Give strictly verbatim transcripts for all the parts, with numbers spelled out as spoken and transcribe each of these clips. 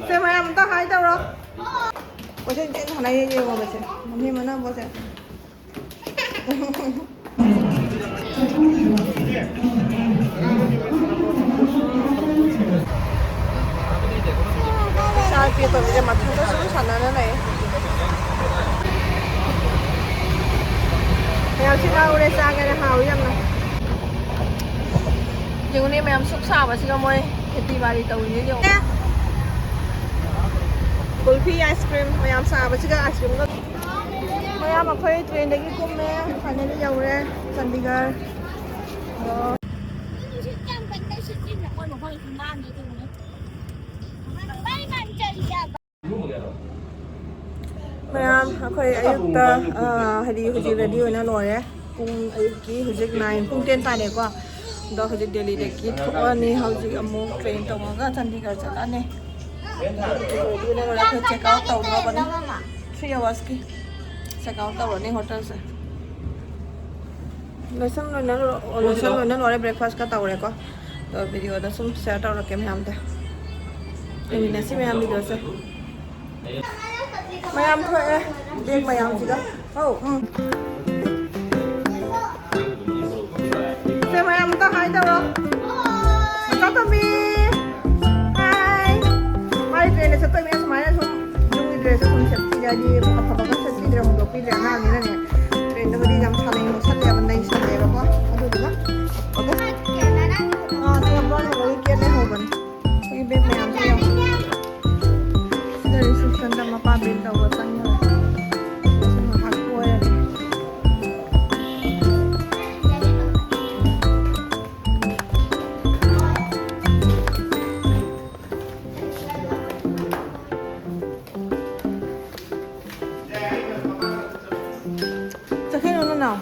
ꯁꯦ, ꯃꯌꯥꯝ ꯑꯝꯇ ꯍꯥꯏ ꯇꯧꯔꯣ꯫ ꯀꯣꯏꯆꯦꯟ ꯆꯦꯟ ꯁꯥꯟꯅꯩꯌꯦ, ꯌꯦꯡꯉꯣꯕꯁꯦ꯫ ꯃꯃꯤ ꯃꯅꯥꯕꯣꯁꯦ꯫ ꯏꯆꯥ ꯅꯨꯄꯤ ꯑꯇꯣꯝꯕꯤꯁꯦ ꯃꯊꯟꯇ ꯁꯨꯝ ꯁꯥꯟꯅꯅ ꯂꯩ꯫ ꯃꯌꯥꯝꯁꯤ ꯉꯥꯎꯔꯦ, ꯆꯥꯒꯦꯅ ꯍꯥꯎꯋꯤ ꯌꯥꯝꯅ꯫ ꯌꯦꯡꯉꯨꯅꯦ ꯃꯌꯥꯝ ꯁꯨꯛ ꯁꯥꯕꯁꯤꯒ ꯃꯣꯏ ꯈꯦꯇꯤ ꯕꯥꯔꯤ ꯇꯧꯔꯤꯁꯦ ꯌꯦꯡꯉꯨ꯫ ꯀꯨꯜꯐꯤ, ice cream, ꯃꯌꯥꯝ ꯁꯥꯕꯁꯤꯒ ice creamꯒ꯫ ꯃꯌꯥꯝ ꯑꯩꯈꯣꯏ trainꯗꯒꯤ ꯀꯨꯝꯃꯦ, finally ꯌꯧꯔꯦ ꯆꯥꯟꯗꯤꯒꯔ꯫ ꯑꯗꯣ ꯃꯌꯥꯝ ꯑꯩꯈꯣꯏ ꯑꯌꯨꯛꯇ, ꯑ, ꯍꯥꯏꯗꯤ ꯍꯧꯖꯤꯛ ready ꯑꯣꯏꯅ ꯂꯣꯏꯔꯦ꯫ ꯄꯨꯡ ꯑꯌꯨꯛꯀꯤ ꯍꯧꯖꯤꯛ nine, ꯄꯨꯡ ten ꯇꯥꯔꯦꯀꯣ꯫ ꯑꯗꯣ ꯍꯧꯖꯤꯛ ꯗꯦꯜꯂꯤꯗꯒꯤ ꯊꯣꯛꯑꯅꯤ꯫ ꯍꯧꯖꯤꯛ ꯑꯃꯨꯛ train ꯇꯣꯡꯉꯒ ꯆꯥꯟꯗꯤꯒꯔ ꯆꯠꯂꯅꯤ꯫ ꯑꯗꯨꯒ ready ꯑꯣꯏꯅ ꯂꯣꯏꯔꯦ꯫ ꯑꯩꯈꯣꯏ check out ꯇꯧꯗ꯭ꯔꯕꯅꯤ꯫ Three hoursꯀꯤ check out ꯇꯧꯔꯅꯤ hotelꯁꯦ꯫ ꯂꯣꯏꯁꯟ ꯂꯣꯏꯅ ꯂꯣ-, ꯂꯣꯏꯁꯟ ꯂꯣꯏꯅ ꯂꯣꯏꯔꯦ, breakfastꯀ ꯇꯧꯔꯦꯀꯣ꯫ ꯑꯗꯣ videoꯗ ꯁꯨꯝ share ꯇꯧꯔꯛꯀꯦ ꯃꯌꯥꯝꯗ꯫ ꯌꯦꯡꯃꯤꯟꯅꯁꯤ ꯃꯌꯥꯝ videoꯁꯦ꯫ ꯃꯌꯥꯝ ꯊꯣꯛꯑꯦ, bag ꯃꯌꯥꯝꯁꯤꯒ꯫ ꯑꯧ, ꯎꯝ꯫ ꯁꯦ, ꯃꯌꯥꯝ ꯑꯝꯇ hi ꯇꯧꯔꯣ꯫ ꯏꯆꯥꯇꯣꯝꯕꯤ꯫ Hi꯫ ꯃꯥꯗꯤ trainꯗ ꯆꯠꯇꯣꯏꯅꯦ, ꯁꯨꯃꯥꯏꯅ ꯁꯨꯝ ꯌꯨꯝꯒꯤ dressꯁꯦ ꯁꯨꯝ ꯁꯦꯠꯄꯤꯔꯗꯤ ꯑꯐꯕꯒ ꯁꯦꯠꯄꯤꯗ꯭ꯔꯦ, ꯍꯣꯡꯗꯣꯛꯄꯤꯗ꯭ꯔꯦ ꯑꯉꯥꯡꯅꯤꯅꯅꯦ꯫ Trainꯗꯕꯨꯗꯤ ꯌꯥꯝ ꯁꯥꯟꯅꯩ, ꯃꯣꯠꯁꯜꯂꯦꯕ, ꯅꯩꯁꯜꯂꯦꯕꯀꯣ꯫ ꯑꯗꯨꯗꯨꯅ ꯑꯥ, ꯁꯤ ꯍꯥꯞꯄ ꯂꯣꯏ ꯀꯦꯠ ꯂꯩꯍꯧꯕꯅꯤ꯫ ꯑꯩꯈꯣꯏꯒꯤ bag ꯃꯌꯥꯝꯁꯦ ꯌꯦꯡꯉꯣ꯫ ꯁꯤꯗ receptionꯗ ꯃꯄꯥ bill ꯇꯧꯕ ꯆꯪꯉꯦ꯫ ꯁꯤ ꯉꯥꯏꯍꯥꯛ ꯀꯣꯏꯔꯒꯦ꯫ ꯆꯠꯈꯤꯅꯨ ꯅꯅꯥꯎ꯫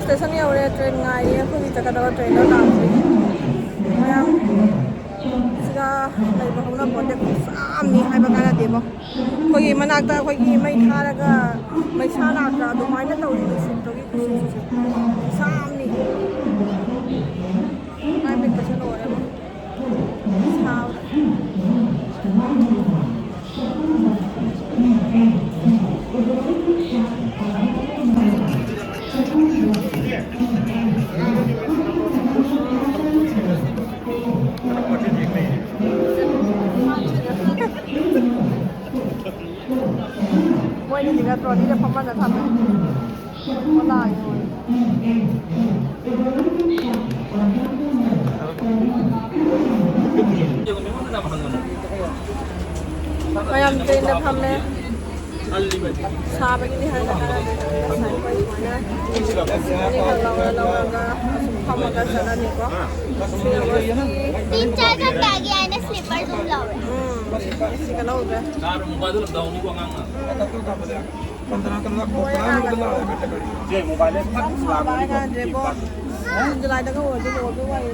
ꯁ꯭ꯇꯦꯁꯟ ꯌꯧꯔꯦ, ꯇ꯭ꯔꯦꯟ ꯉꯥꯏꯔꯤ꯫ ꯑꯩꯈꯣꯏꯒꯤ ꯆꯠꯀꯗꯕ ꯇ꯭ꯔꯦꯟꯗꯣ ꯂꯥꯛꯇ꯭ꯔꯤ꯫ ꯃꯌꯥꯝ ꯁꯤꯗ ꯂꯩꯕ ꯍꯧꯅꯄꯣꯠꯇꯦ, ꯈꯨꯠꯁꯥꯝꯅꯤ ꯍꯥꯏꯕ ꯀꯥꯟꯅꯗꯦꯕꯣ꯫ ꯑꯩꯈꯣꯏꯒꯤ ꯃꯅꯥꯛꯇ ꯑꯩꯈꯣꯏꯒꯤ ꯃꯩ ꯊꯥꯔꯒ ꯃꯩꯁꯥ ꯂꯥꯛꯇ ꯑꯗꯨꯃꯥꯏꯅ ꯇꯧꯔꯤ, ꯅꯨꯡꯁꯤꯠꯇꯨꯒꯤ ꯈꯨꯠꯁꯥꯝꯅꯤ꯫ ꯃꯥꯏ ꯃꯤꯠꯀꯁꯦ ꯂꯣꯏꯔꯦꯕꯣ꯫ ꯁꯥꯕꯗ꯫ ꯃꯣꯏꯅꯤꯁꯤꯒ ꯇ꯭ꯔꯣꯂꯤꯗ ꯐꯝꯍꯜꯂ ꯊꯝꯃꯦ꯫ ꯑꯣ, ꯂꯥꯛꯑꯦ ꯃꯣꯏ꯫ ꯃꯌꯥꯝ ꯇ꯭ꯔꯦꯟꯗ ꯐꯝꯃꯦ꯫ ꯁꯥꯕꯒꯤꯗꯤ ꯍꯥꯏꯅ ꯀꯥꯟꯅꯗꯦ꯫ ꯉꯁꯥꯏ ꯑꯩꯈꯣꯏ ꯁꯨꯃꯥꯏꯅ ꯑꯅꯤꯈꯛ ꯂꯧꯔ ꯂꯧꯔꯒ ꯑꯁꯨꯝ ꯐꯝꯃꯒ ꯆꯠꯂꯅꯤꯀꯣ꯫ ꯁꯤ ꯌꯧꯔꯁꯤ꯫ तीन चार घंटे आगे आए ना, स्लीपर रूम लाओ। ꯎꯝ, ꯁꯤꯒ ꯂꯧꯗ꯭ꯔꯦ꯫ ꯌꯥꯝ ꯁꯥꯕ ꯍꯥꯏ ꯀꯥꯟꯗ꯭ꯔꯦꯕꯣ꯫ ꯖꯨꯟ ꯖꯨꯂꯥꯏꯗꯒ ꯑꯣꯏꯔꯗꯤ ꯂꯣꯏꯕ ꯋꯥꯏ꯫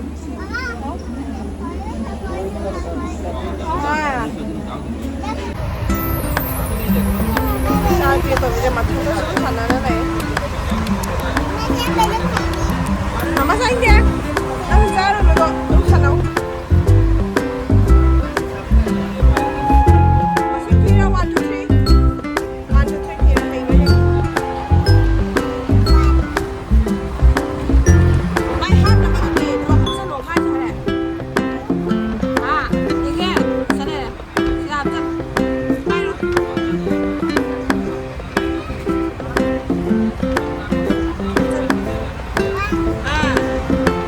ꯏꯆꯥ ꯅꯨꯄꯤ ꯑꯇꯣꯝꯕꯤꯁꯦ ꯃꯊꯟꯇ ꯁꯨꯝ ꯁꯥꯟꯅꯔ ꯂꯩ꯫ ꯃꯃꯥ ꯆꯪꯒꯦ꯫ ꯅꯪ ꯆꯥꯔꯨꯅꯨꯀꯣ꯫ ꯑꯗꯨꯝ ꯁꯥꯟꯅꯧ꯫ ꯃꯁꯤ ꯊꯤꯔ one, two, three꯫ One, two, three ꯊꯤꯔ ꯍꯩꯕ꯭ꯔꯥ ꯌꯦꯡꯉꯨ꯫ ꯃꯥꯏ ꯍꯥꯞꯅꯕ ꯑꯇꯩꯗꯣ ꯍꯥꯞꯆꯜꯂꯣ ꯍꯥꯏꯁꯦ ꯍꯣꯔꯦꯟ꯫ ꯑꯥ, ꯌꯦꯡꯒꯦ꯫ ꯆꯠꯂꯦ꯫ ꯁꯤꯗ ꯍꯥꯞꯆꯜꯂꯣ꯫ ꯄꯥꯏꯔꯣ꯫ ꯑꯥ꯫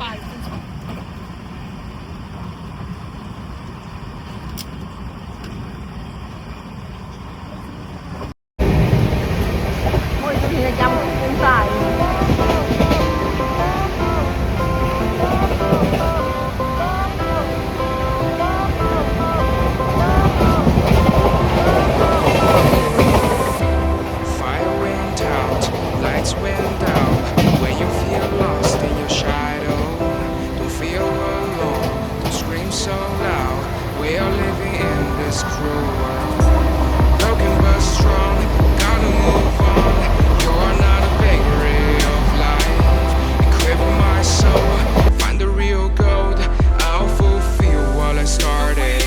Fire went out, lights went down. When you feel lost in your shadow, don't feel alone, don't scream so loud. We are living in this cruel world. Broken but strong, gotta move on. You're not a vagary of life. Equip my soul, find the real gold. I'll fulfill what I started.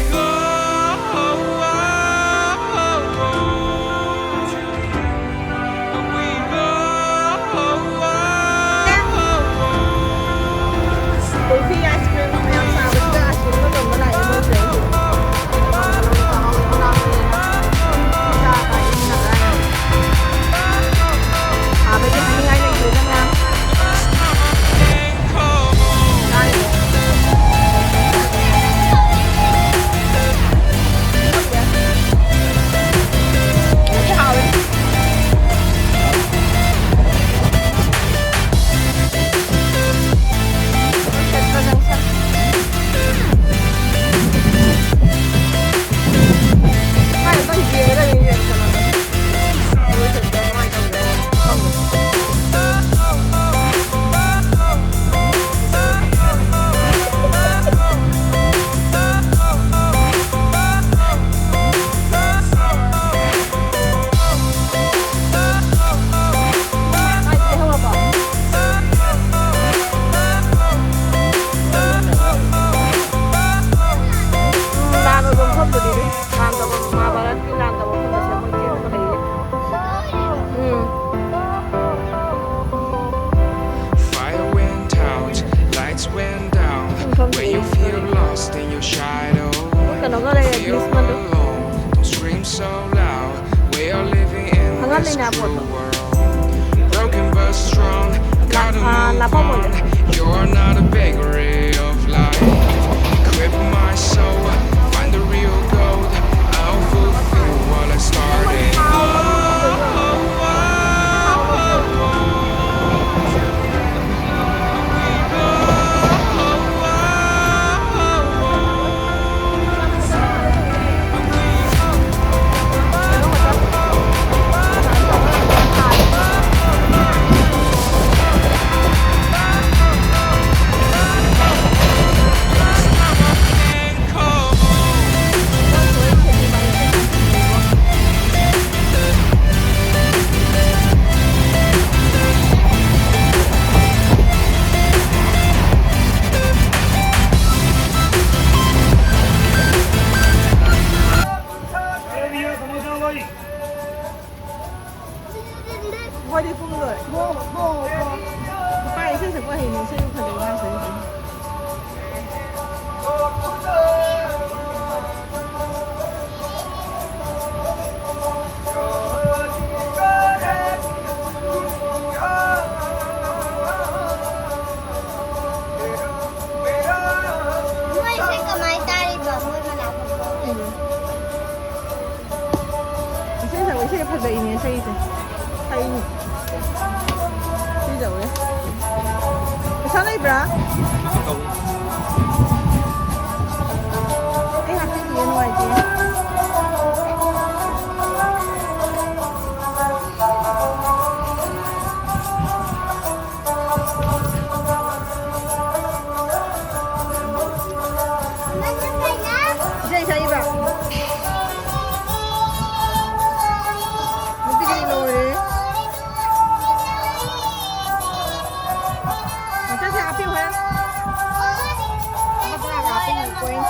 Fire went out, lights went down. When you feel lost in your shadow, ꯀꯩꯅꯣꯒ ꯂꯩꯔꯦ, ꯒ꯭ꯂꯤꯁꯃꯟꯗꯣ꯫ Don't scream so loud. We are living in ꯍꯪꯒꯥꯝ this ꯂꯩꯅꯥ cruel ꯄꯣꯠꯇꯣ꯫ World. Broken but strong. Gotta ah, move ꯂꯥꯄꯥ on. ꯃꯣꯏꯗ꯫ You're not a bakery of life. Equip my soul, find the real gold. I'll fulfill what I started. ꯃꯣꯏꯗꯤ ꯄꯨꯡ ꯂꯣꯏ꯫ ꯅꯨꯄꯥ ꯏꯁꯩ ꯁꯛꯄ ꯍꯩꯅꯤ, ꯏꯁꯩ ꯐꯖꯩ ꯃꯥ ꯁꯛꯏꯁꯦ꯫ ꯃꯣꯏꯁꯦ ꯀꯃꯥꯏ ꯇꯥꯔꯤꯕ? ꯃꯣꯏ ꯃꯅꯥꯛꯇ꯫ ꯏꯁꯩ ꯁꯛꯄ, ꯏꯁꯩ ꯐꯖꯩꯅꯦ ꯏꯁꯩꯁꯦ꯫ ꯍꯩꯅꯦ꯫ ꯁꯤ ꯇꯧꯔꯦ꯫ ꯄꯩꯁꯥ ꯂꯩꯕ꯭ꯔꯥ? ꯑꯩ ꯍꯥꯞꯆꯤꯟꯒꯦ, ꯅꯨꯡꯉꯥꯏꯇꯦ꯫ ꯏꯁꯩ ꯁꯛꯏꯕ꯫ ꯅꯨꯄꯤꯗꯤ ꯂꯣꯏꯔꯦ꯫ ꯃꯆꯥꯁꯦ ꯍꯥꯞꯄꯤꯌꯨ ꯍꯦ꯫ ꯂꯨꯄꯥ ꯇꯔꯥ ꯀꯥꯞꯄꯤꯌꯨ, ꯀꯣꯏꯟ꯫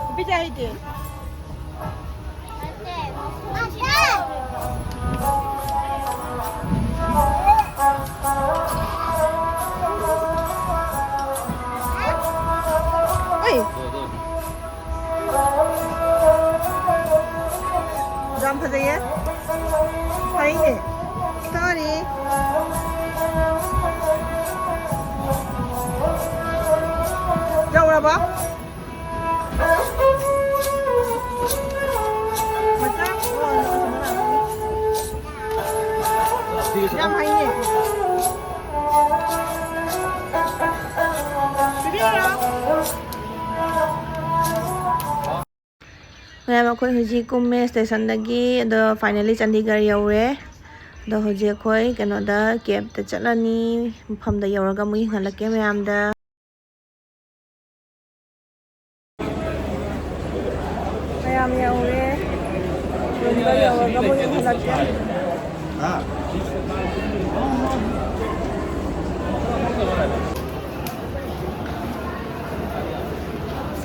ꯅꯨꯄꯤ ꯀꯌꯥ ꯍꯩꯇꯦ? ꯑꯩ꯫ ꯌꯥꯝ ꯐꯖꯩꯌꯦ꯫ ꯐꯩꯅꯦ꯫ ꯇꯥꯔꯤ꯫ ꯌꯥꯝ ꯍꯩꯌꯦ꯫ ꯃꯌꯥꯝ, ꯑꯩꯈꯣꯏ ꯍꯧꯖꯤꯛ ꯀꯨꯝꯃꯦ ꯁ꯭ꯇꯦꯁꯟꯗꯒꯤ꯫ ꯑꯗꯣ finally ꯆꯥꯟꯗꯤꯒꯔ ꯌꯧꯔꯦ꯫ ꯑꯗꯣ ꯍꯧꯖꯤꯛ ꯑꯩꯈꯣꯏ ꯀꯩꯅꯣꯗ, ꯀꯦꯞꯇ ꯆꯠꯂꯅꯤ꯫ ꯃꯐꯝꯗ ꯌꯧꯔꯒ ꯑꯃꯨꯛ ꯌꯦꯡꯍꯜꯂꯛꯀꯦ ꯃꯌꯥꯝꯗ꯫ ꯃꯌꯥꯝ ꯌꯧꯔꯦ꯫ ꯔꯨꯝꯗ ꯌꯧꯔꯒ ꯑꯃꯨꯛ ꯌꯦꯡꯍꯜꯂꯛꯀꯦ꯫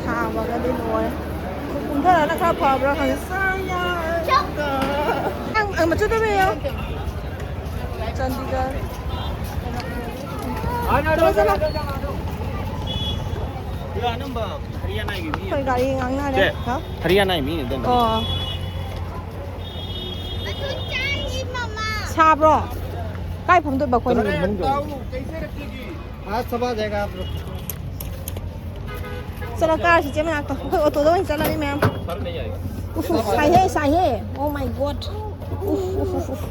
ꯁꯥꯕꯒꯗꯤ ꯂꯣꯏꯔꯦ꯫ ꯀꯨꯝꯊꯔꯒꯅ ꯈꯔ ꯐꯕ꯭ꯔꯥ ꯈꯪꯗꯦ꯫ ꯅꯪ, ꯑ, ꯃꯆꯨꯗꯣ ꯌꯦꯡꯉꯣ꯫ ꯆꯥꯟꯗꯤꯒꯔ꯫ ꯆꯠꯂꯣ, ꯆꯠꯂꯣ꯫ ꯑꯩꯈꯣꯏ ꯒꯥꯔꯤ ꯉꯥꯡꯅꯔꯦ꯫ ꯍꯥ? ꯍꯔꯤꯌꯥꯅꯥꯒꯤ ꯃꯤꯅꯤ ꯑꯗꯨꯅ꯫ ꯑꯣ꯫ ꯁꯥꯕ꯭ꯔꯣ? ꯀꯥꯏ ꯐꯝꯗꯣꯏꯕ ꯑꯩꯈꯣꯏꯅ? आज सब आ जाएगा आप लोग। ꯆꯠꯂꯣ, ꯀꯥꯔꯁꯤ ꯆꯦ ꯃꯅꯥꯛꯇ꯫ ꯑꯩꯈꯣꯏ ꯑꯣꯇꯣꯗ ꯑꯣꯏꯅ ꯆꯠꯂꯅꯤ ꯃꯌꯥꯝ꯫ ꯎꯐ, ꯎꯐ, ꯁꯥꯏꯍꯦ, ꯁꯥꯏꯍꯦ꯫ Oh my God. ꯎꯐ, ꯎꯐ, ꯎꯐ, ꯎꯐ꯫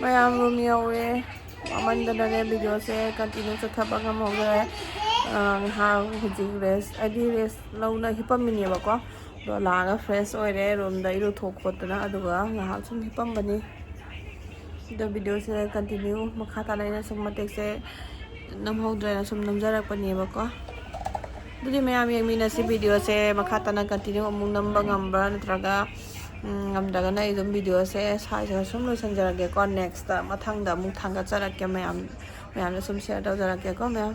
ꯃꯌꯥꯝ ꯔꯨꯝ ꯌꯧꯔꯦ꯫ ꯋꯥꯃꯟꯗꯅꯅꯦ ꯚꯤꯗꯤꯑꯣꯁꯦ ꯀꯟꯇꯤꯅ꯭ꯌꯨ ꯆꯠꯊꯕ ꯉꯝꯍꯧꯗ꯭ꯔꯦ꯫ ꯑ, ꯉꯥꯏꯍꯥꯛ ꯍꯧꯖꯤꯛ ꯔꯦꯁ, ꯍꯥꯏꯗꯤ ꯔꯦꯁ ꯂꯧꯅ ꯍꯤꯞꯄꯝꯃꯤꯅꯦꯕꯀꯣ꯫ ꯑꯗꯣ ꯂꯥꯛꯑꯒ ꯐ꯭ꯔꯦꯁ ꯑꯣꯏꯔꯦ, ꯔꯨꯝꯗ ꯏꯔꯨꯊꯣꯛ ꯈꯣꯠꯇꯅ, ꯑꯗꯨꯒ ꯉꯥꯏꯍꯥꯛ ꯁꯨꯝ ꯍꯤꯞꯄꯝꯕꯅꯤ꯫ ꯑꯗꯣ ꯚꯤꯗꯤꯑꯣꯁꯦ ꯀꯟꯇꯤꯅ꯭ꯌꯨ ꯃꯈꯥ ꯇꯥꯅ ꯑꯩꯅ ꯁꯨꯝ ꯃꯇꯦꯛꯁꯦ ꯅꯝꯍꯧꯗ꯭ꯔꯦꯅ ꯁꯨꯝ ꯅꯝꯖꯔꯛꯄꯅꯦꯕꯀꯣ꯫ ꯑꯗꯨꯗꯤ ꯃꯌꯥꯝ ꯌꯦꯡꯃꯤꯟꯅꯁꯤ ꯚꯤꯗꯤꯑꯣꯁꯦ ꯃꯈꯥ ꯇꯥꯅ ꯀꯟꯇꯤꯅ꯭ꯌꯨ ꯑꯃꯨꯛ ꯅꯝꯕ ꯉꯝꯕ꯭ꯔꯥ ꯅꯠꯇ꯭ꯔꯒ, ꯎꯝ, ꯉꯝꯗ꯭ꯔꯒꯅ ꯑꯩ ꯑꯗꯨꯝ ꯚꯤꯗꯤꯑꯣꯁꯦ ꯁ꯭ꯋꯥꯏꯁꯤꯗ ꯁꯨꯝ ꯂꯣꯏꯁꯤꯟꯖꯔꯒꯦꯀꯣ꯫ ꯅꯦꯛꯁꯇ ꯃꯊꯪꯗ ꯑꯃꯨꯛ ꯊꯥꯡꯒꯠꯆꯔꯛꯀꯦ ꯃꯌꯥꯝ, ꯃꯌꯥꯝꯗ ꯁꯨꯝ ꯁꯤꯌꯔ ꯇꯧꯖꯔꯛꯀꯦꯀꯣ ꯃꯌꯥꯝ꯫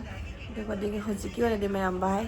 ꯑꯗꯨꯒ ꯑꯗꯨꯒꯤ ꯍꯧꯖꯤꯛꯀꯤ ꯑꯣꯏꯅꯗꯤ ꯃꯌꯥꯝ ꯕꯥꯏ꯫